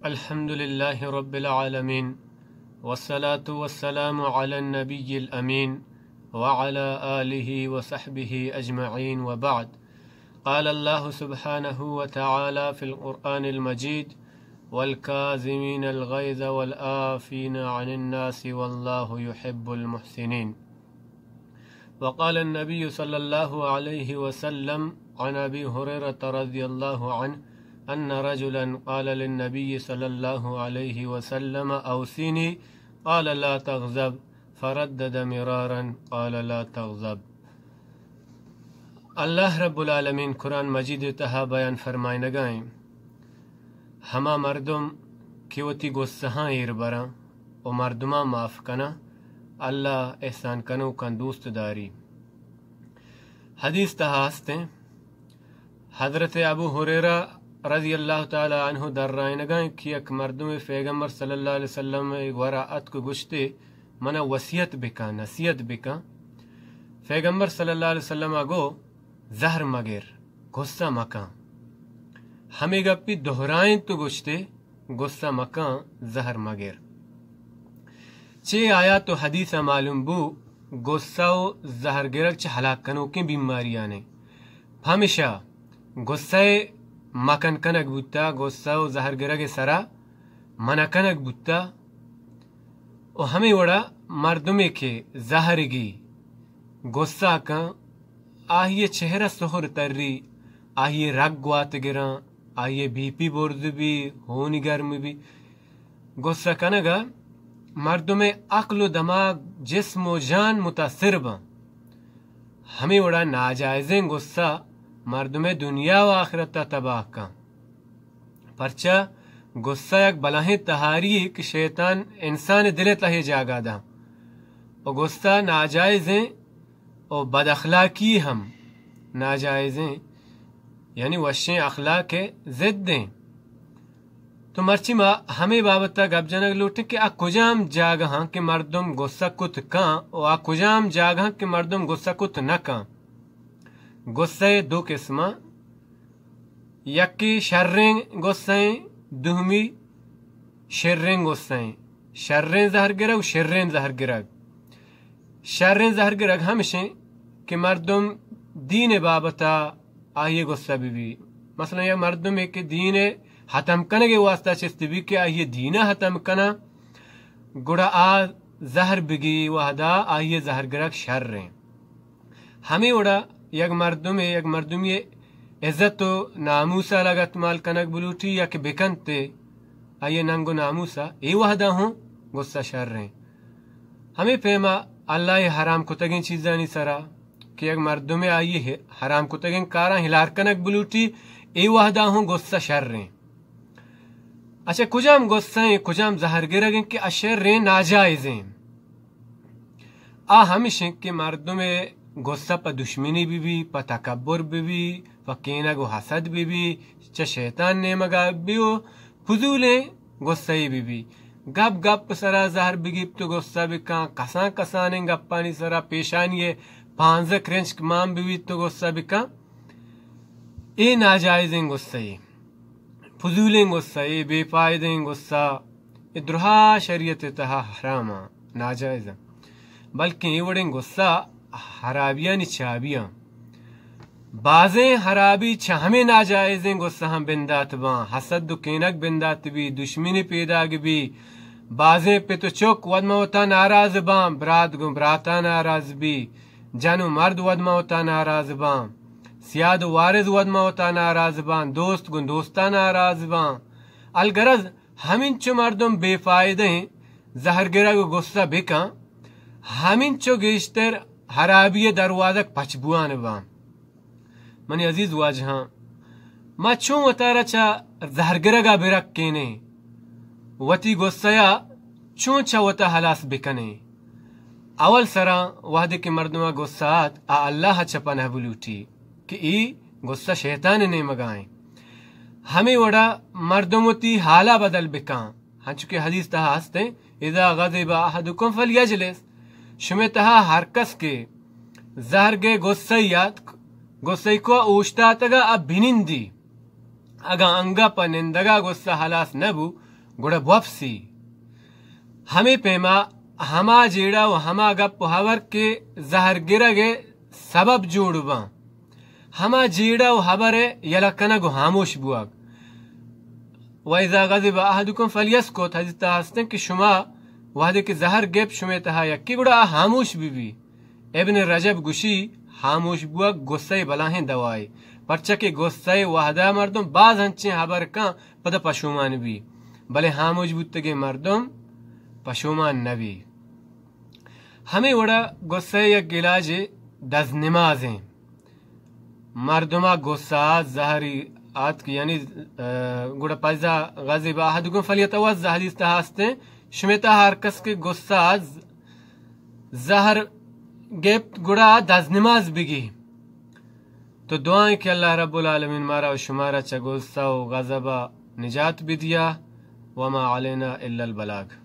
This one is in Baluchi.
الحمد لله رب العالمين، والصلاة والسلام على النبي الأمين، وعلى آله وصحبه أجمعين، وبعد. قال الله سبحانه وتعالى في القرآن المجيد: والكاظمين الغيظ والعافين عن الناس والله يحب المحسنين. وقال النبي صلى الله عليه وسلم عن أبي هريرة رضي الله عنه أن رجلا قال للنبي صلى الله عليه وسلم: أوصني، قال: لا تغضب، فردد مرارا، قال: لا تغضب. اللہ رب العالمین قرآن مجید ءِ تہا بیان فرمائنگا ایں، ہما مردم کہ وتی غصہاں ایر براں و مردماں معاف کناں، اللہ احسان کنوکاں دوست داری۔ حدیث تہا ہستیں، حضرت ابو ہریرہ رضی اللہ تعالی عنہ درائینگا ایں کہ یک مردمے پیغمبر صلی اللہ علیہ وسلم ءِ گورا اتک و گوشتے، منا وصیت بکن، نصیحت بکن۔ پیغمبر صلی اللہ علیہ وسلم ءَ گو، زہر مگر، غصہ مکن۔ ہمے گپی دہرائینت و گوشتے، غصہ مکن، زہر مگر۔ چے آیات و حدیث ءَ معلوم بو، غصہ و زہر گرگ چہ ہلاک کنوکیں بیماریانے۔ پمیشا غصہ ءِ مکن کنگ بوتا، غصہ و زہر گرگ ءِ سرا منع کنگ بوتا۔ و ہمے وڑا مردمے کہ زہرگی غصہ کن، آئی ءِ چہرہ سہر تری، آئی ءِ رگ گوات گراں، آئی ءِ بی پی برز بی، ہونی گرم بی۔ غصہ کنگ ءَ مردم ءِ عقل و دماغ، جسم و جان متاثر باں۔ ہمے وڑا ناجائزیں غصہ مردم ءِ دنیا و آخرت ءَ تباہ کن۔ پرچا غصہ یک بلاہیں تہاری یے کہ شیطان انسان ءِ دل ءِ تہ ءَ جاگہ داں۔ و غصہ ناجائزیں و بد اخلاقی ہم ناجائزیں، یعنی وشیں اخلاق ءِ ضد ایں۔ تو مرچی ما ہمے بابت ءَ گپ جنگ لوٹیں کہ آ کجام جاگہاں کہ مردم غصہ کت کن و آ کجام جاگہاں کہ مردم غصہ کت نہ کن۔ غصہ ءِ دو قسماں، یکے شریں غصہ ایں، دومی شریں غصہ ایں۔ شریں زہر گرگ و شریں زہر گرگ۔ شریں زہر گرگ ہمشیں کہ مردم دین ءِ بابت ءَ آئی ءِ غصہ بہ بی۔ مثلاً یک مردمے کہ دین ءِ ختم کنگ ءِ واسطہ چست بی کہ آئی ءِ دین ءَ ختم کناں، گڑا آ زہر بگی وہدا آئی ءِ زہر گرگ شریں۔ ہمے وڑا یک مردمے، یک مردمی عزت و ناموس ءَ لگت مال کنگ بلوٹی یا کہ بکنت، آئی ءِ ننگ و ناموس ءَ، اے وہدا ہوں غصہ شریں۔ ہمے پیما اللہ ءِ حرام کتگیں چیزانی سرا کہ یک مردمے آئی ءِ حرام کتگیں کاراں ہلار کنگ بلوٹی، اے وہدا ہوں غصہ شریں۔ اچھا، کجام غصہ ایں، کجام زہر گرگ ایں کہ آ شریں، ناجائزیں؟ آ ہمش ایں کہ مردم ءِ غصہ پہ دشمنی بہ بی، پہ تکبر بہ بی، پہ کینگ و حسد بہ بی، چہ شیطان نیمگا بہ بی و فضولیں غصہ یے بہ بی۔ گپ گپ سرا زہر بگیپت و غصہ بکن، کسان کسانیں گپانی سرا پیشانی ءِ پانزدہ کرنچک مان بہ بیت و غصہ بکن۔ اے ناجائزیں غصہ یے، فضولیں غصہ یے، بے فائدہیں غصہ، اے درہا شریعت ءِ تہا حرام آں، ناجائز آں۔ بلکیں اے وڑیں غصہ حرابیانی چابی آں۔ بازیں حرابی چہ ہمے ناجائزیں غصہاں بندات باں، حسد و کینگ بندات بی، دشمنی پیداگ بی، بازیں پت و چک وت ماں وتا ناراض باں، برات گوں براتاں ناراض بی، جن و مرد وت ماں وتا ناراض باں، سیاد و وارث وت ماں وتا ناراض باں، دوست گوں دوستاں ناراض باں۔ الغرض، ہمینچو مردم بے فائدہ ایں، زہر گرگ و غصہ بکن، ہمینچو گیشتر حرابی ءِ دروازگ پچ بوان باں۔ منی عزیز واجہاں، ما چون وتارا چہ زہر گرگا برکینیں؟ وتی غصہ ءَ چون چہ وتا ہلاس بکنیں؟ اول سرا وہدے کہ مردم ءَ غصہ آت، آ اللہ ءَ چہ پناہ بلوٹی کہ اے غصہ شیطان ءِ نیمگا ایں۔ ہمے وڑا مردم وتی حالا بدل بکن، ہنچو کہ حدیث تہا ہستیں، اذا غضب احدکم فلیجلس، شمے تہا ہر کس کہ زہر گے غصہ یات، غصہ کو اوشتاتگا اب بنندی، اگاں انگا پہ نندگا غصہ ہلاس نہ بو، گڑا بوپسی۔ ہمے پیما ہما جیڑہ و ہما گپ و ہبر کہ زہر گرگ ءِ سبب جوڑ باں، ہما جیڑہ و ہبر ءِ یلہ کنگ و ہاموش بوگ۔ و اذا غضب احدکم فلیسکت، حدیث تہا ہستیں کہ شما وہدے کہ زہر گپت شمے تہا یکے، گڑا آ ہاموش بہ بی۔ ابن رجب گوشی، ہاموش بوگ غصہ ءِ بلاہیں دوائے، پرچا کہ غصہ ءِ وہدا مردم باز انچیں ہبر کن پدا پشومان بی، بلے ہاموش بوتگیں مردم پشومان نہ بی۔ ہمے وڑا غصہ ءِ یک علاجے دزنماز ایں۔ مردما غصہ ءَ زہری آتک، یعنی، آ، گڑا فاذا غضب احدکم فلیتوضا، حدیث تہا ہستیں، شمے تہا ہر کس کہ غصہ ءَ ز-، زہر گپت، گڑا دزنماز بگی۔ تو دعائیں کہ اللہ رب العالمین مارا و شمارا چہ غصہ و غضب ءَ نجات بدیا۔ وما علینا الا البلاغ۔